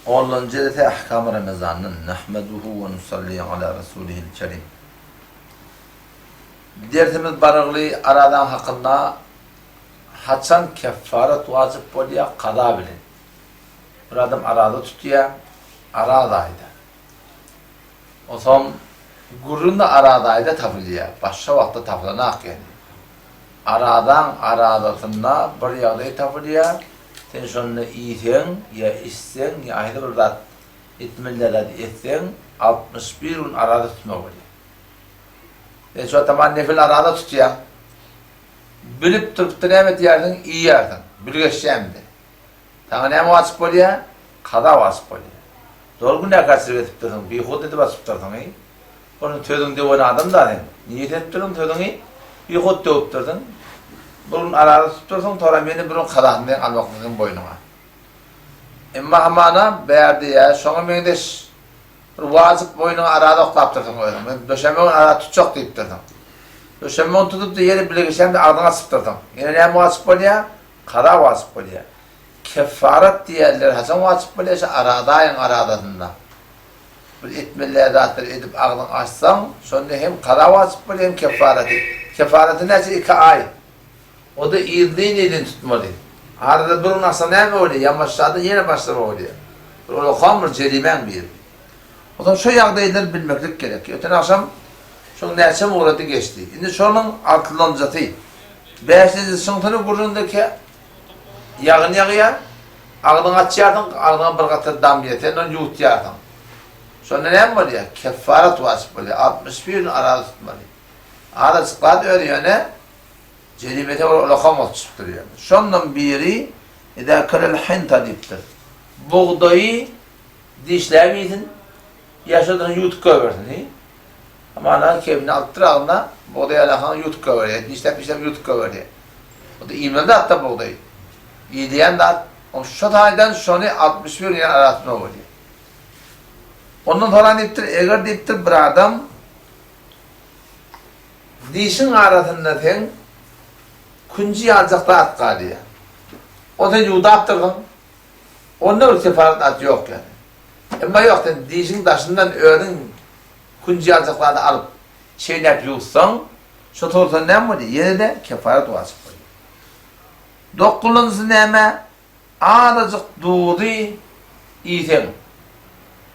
Onlanjy dersi Ahkam Ramazandan Nahmeduhu we nusalli ala rasulihil kerim. Dersimiz baragly Arazan hakynda haçan keffaret wajyp bolýar kaza bilen. Bir adam araza tutýar, araz aýda. Onsoň gürrüň-de araz aýda tapylýar, başga wagtda tapylanak ýagny. Arazaň arazasynda bir ýagdaý tapylýar, sen şonda iýseň ýa içseň ýa haýsy bir zat etmeli zat etseň, 61 gün araza tutmaly bolýar. Sen şo taman nefil araza tutýaň. Bilip durup-da näme edýärsiň? Iýýärsiň. Bilgeşýäň-de. Saňa näme wajyp bolýar? Kaza wajyp bolýar. Dogry günäkärçilik edipdirsiň, bihuda edip açypdyrsyň. Onuň sözüňi döwen adam-da sen. Niýet edipdirsiň sözüňi, bihut döwüpdirsiň. Bir gün araza tutupdyrsyň, soňra ýene bir gün kazasyny seň almak seň boýnuňa. Emma hamana bärde ýa şoňa meňzeş bir wajyp boýnuňa araza oklapdyrsyň özüň. Men döşenbe gün araza tutjak diýipdirsiň. Döşenbe gün tutup-da ýene bile geçemde agzyňy açypdyrsyň. Ýene näme wajyp bolýar? Kaza wajyp bolýar. Keffarat diýýärler haçan wajyp bolýar? Şo arazaýyň arazasynda. Bir etmeli däl zatlary edip agzyňy açsaň, şonda hem kaza wajyp bolýar, hem keffaraty. Keffaraty näçe? Iki aý. O-da yzly-yzly tutmaly. Arada bir gün açsaň näme bolýar? Ýamaşjada ýene başlama bolýar. Bir ulakam bir jerimäň biri. Onsoň şo ýagdaýlary bilmeklik gerek. Öten agşam şoň näçe murady geçdi. Indi şonuň altylanjysy, bäşinjisi şyňsyny gürrüňdeki Ýagyn ýagýar, agzyňy açýarsyň, agzyňa bir gatra damýar, sen ony ýuwutýarsyň. Şonda näme bolýar? Keffaret wajyp bolýar. 61 gün araza tutmaly. Azajyk zat özi ýöne jerimesi bir ulakam bolup çykyp durýar. Şondan biri Izâ kelel hinta diýipdir. Bugdaýy dişläp iýsin, ýa şondan ýuwutyp goýbersin. Hamana kebini alypdyr agzyna, bugdaý alakaň ýuwutyp goýberýär, dişläp-dişläp ýuwutyp goýberýär. O-da iýmeli zat-da bugdaý. Iýilýän zat. O şo taýdan şony 61 ýyl arasynda bolýar. Ondan soran diýipdir, eger diýipdir bir adam dişiň arasynda seň künji ýaljak zat galýar. Ony sen ýuwdapdyrsyň. Onda bir kefaret zat ýok ýaly. Emma ýok sen dişiň daşyndan özüň künji ýaljak zady alyp çeýnäp ýuwtsaň, şo towsa näme bolýar? Ýene-de kefaret wajyp bolýar. Dokuzynjysy näme? Azajyk duzy iýseň.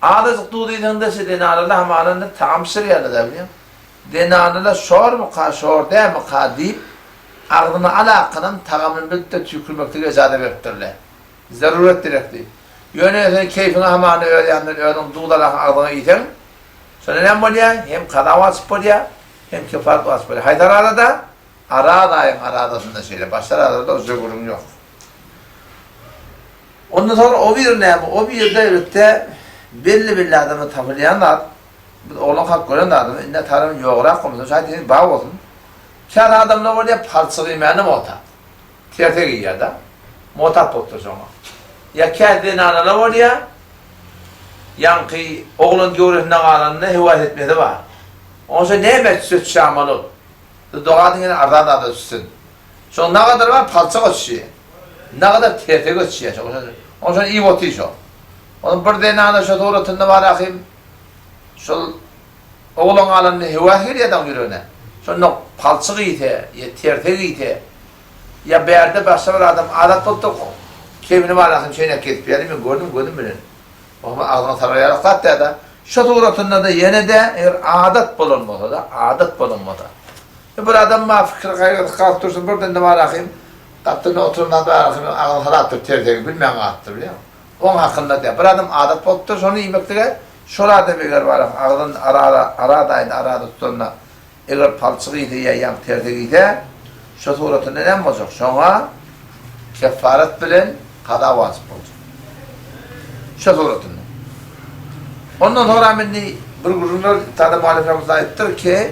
Azajyk duzy iýseň-de şe zenanalar hamananda tagam bişirýärler-dä bilýäň. Zenanalar şormyka, şor dälmika diýip, agzyna alakanam tagamyny bilip-de tüýkürmeklige ejaza beripdirler. Zaruret gerekdi. Ýöne sen keýpiňe hamana öz ýanyndan özüň duz alaň agzyňa iýseň, şonda näme bolýar? Hem kaza wajyp bolýar, hem kefaret wajyp bolýar. Haýsy arazada? Araz aýyň arazasynda şeýle. Başga arazada o gürrüň ýok. Ondan soňra o bir näme? O birde elbetde belli-belli adamda tapylýan zat. Biz oglan kalk gören zadymyz, indi taram ýograk bolmasa, şaýat heniz bar bolsun. Käbir adamlar bolýar, palçyk iýmäne motap. Terse geýýär-de. Motap bolupdyr şoňa. Ýa kä zenanalar bolýar, ýaňky oglan göwresinde galanda höwes etmesi bar. Onsoň näme düşse düşämaly ol. Doga ediň ýene arzan zada düşsün. Şoň nagadar bar palçyk öçýär. Nagadar tersek öçýär. Onsoň iýip otyr şo. Onuň bir zenana şo suratynda bar ahym. Şol oglan galanda höwes gelýär daň ýüregine. Şonda palçyk iýse, ýa tersek iýse, Ýa bärde başga bir adam adat bolupdyr, kebini balasyny çeýnäp gezip ýaly men gördüm gözüm bilen. Oňa agzyňa salar ýaly zat däl-de. Şo suratynda-da ýene-de eger adat bolan bolsa-da, adat bolan bolsa. Bir adam bar pikir gaýgysy galyp dursun birden-de barahym gapdalynda oturan adam barahym agzyna salapdyr tersegi bilmän galypdyr bilýäňmi. Oň hakynda däl. Bir adam adat bolupdyr şony iýmeklige şol adam eger barahym agzyn ara aradaýynda arada tutanda Eger palçyk iýse ýa ýaňky tersek iýse, şo suratynda näme boljak? Şoňa keffaret bilen kaza wajyp boljak. Şo suratynda. Ondan soňra indi bir gürrüňler Tada Malik rahmetullah aýdypdyr ki,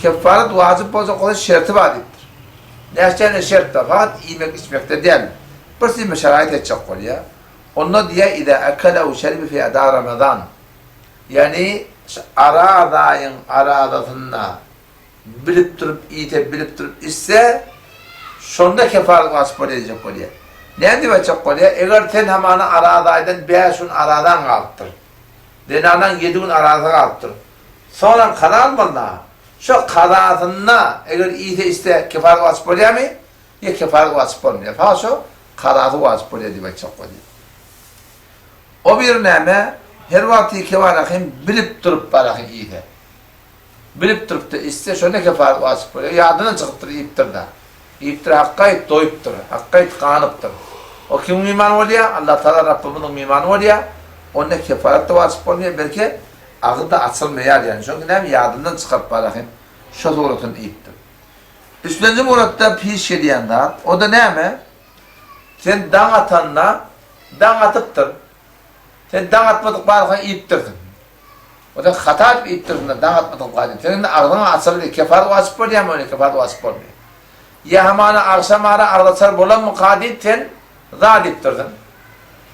keffaret wajyp boljak bolsa şerti bar diýipdir. Näçe şert bar? Fakat iýmek içmekde däl. Bir sime şeraýat etjek bolýar. Onda diýýär, Iza akala we şeribe fi ada Ramazan. Ýagny şu Araz aýyň arazasynda bilip durup iýse, bilip durup içse, şonda kefaret wajyp bolýar diýjek bolýar. Näme diýip aýtjak bolýar? Eger sen hamana arazaýdan bäş gün arazaň galypdyr. Zenanaň ýedi gün arazasy galypdyr. Soňam kaza almaly-da. Şo kazasynda eger iýse-içse kefaret wajyp bolýarmy? Ýa kefaret wajyp bolmaýar. Fakat şo kazasy wajyp bolýar diýip aýtjak bolýar. O bir näme, her wagt ýeke barahym bilip durup barahym iýse. Bilip durupda içse şonda kefaret wajyp bolýar. Ýadyndan çykypdyr iýipdir-de. Iýipdir hakgaýt doýupdyr. Hakgaýt ganypdyr. O kimiň mimany bolýar? Allah Tagala Rabbymyzyň mimany bolýar. Onda kefaret-de wajyp bolmaýar, belki agyz-da açylmaýar ýagny. Çünki näme ýadyndan çykaryp barahym şo suratyny iýipdir. Üçlenji muratda piş gelýän zat, o-da näme? Sen daň atanda daň atypdyr. Sen daň atmadyk barkaň iýipdirsiň. O sen hata edip iýipdirsiň-de, daň atmadyk barkaň. Sen indi agzyň açyldy, kefaret wajyp bolýarmy ony, kefaret wajyp bolmaýar. Ýa hamana agşam ara agzaçar bolanmyka diýip sen zat iýipdirsiň.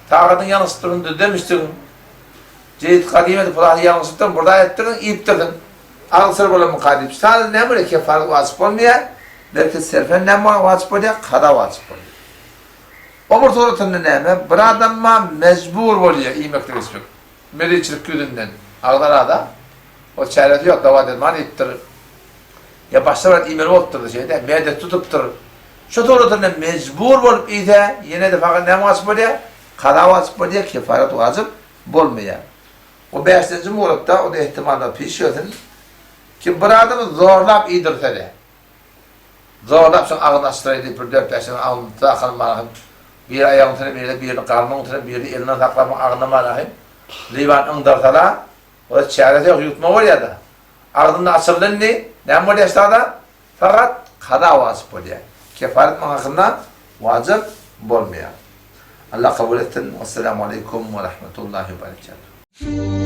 Sagadyň ýalňyşypdyrsyň, düzlemişdigiň. Jeýit gadym edip hudaýy ýalňyşypdyrsyň, bir zat edipdirsiň, iýipdirsiň. Agzaçar bolanmyka diýip. Şa näme bolýar, kefaret wajyp bolmaýar. Belki serfen näme wajyp bolýar, kaza wajyp bolýar. O bir suratynda näme, bir adamma mejbur bolýar iýmeklik içmek. Meliçilik ýüzünden agzar ada, ol çäresi ýok, dawa-derman iýipdir. Ýa başga bir zat iýmeli bolupdyr-da şeýle, mädesi tutupdyr. Şu suratynda mejbur bolup iýse, ýene-de fakat näme wajyp bolýar? Kaza wajyp bolýar, kefaret wajyp bolmaýar. O bäşinji muratda, o-da ähtimallar piş gelsin, kim bir adamy zorlap iýdirse-de, Zorlap şoň agzyny açdyraý diýip bir dört-bäş sany agzyny tutsa akyl manahym biri aýagyny tutar biri birini garnyny tutar biri elinden saklap oň agzyna manahym liwan yňdarsala o çäresi ýok ýutma bolýada agzynda açyldy indi näme bolýar ştada fakat kaza wajyp bolýar kefaret muň hakynda wajyp bolmaýar Allah kabul etsin Wessalamu aleýkum we rahmetullahi we berekatuh.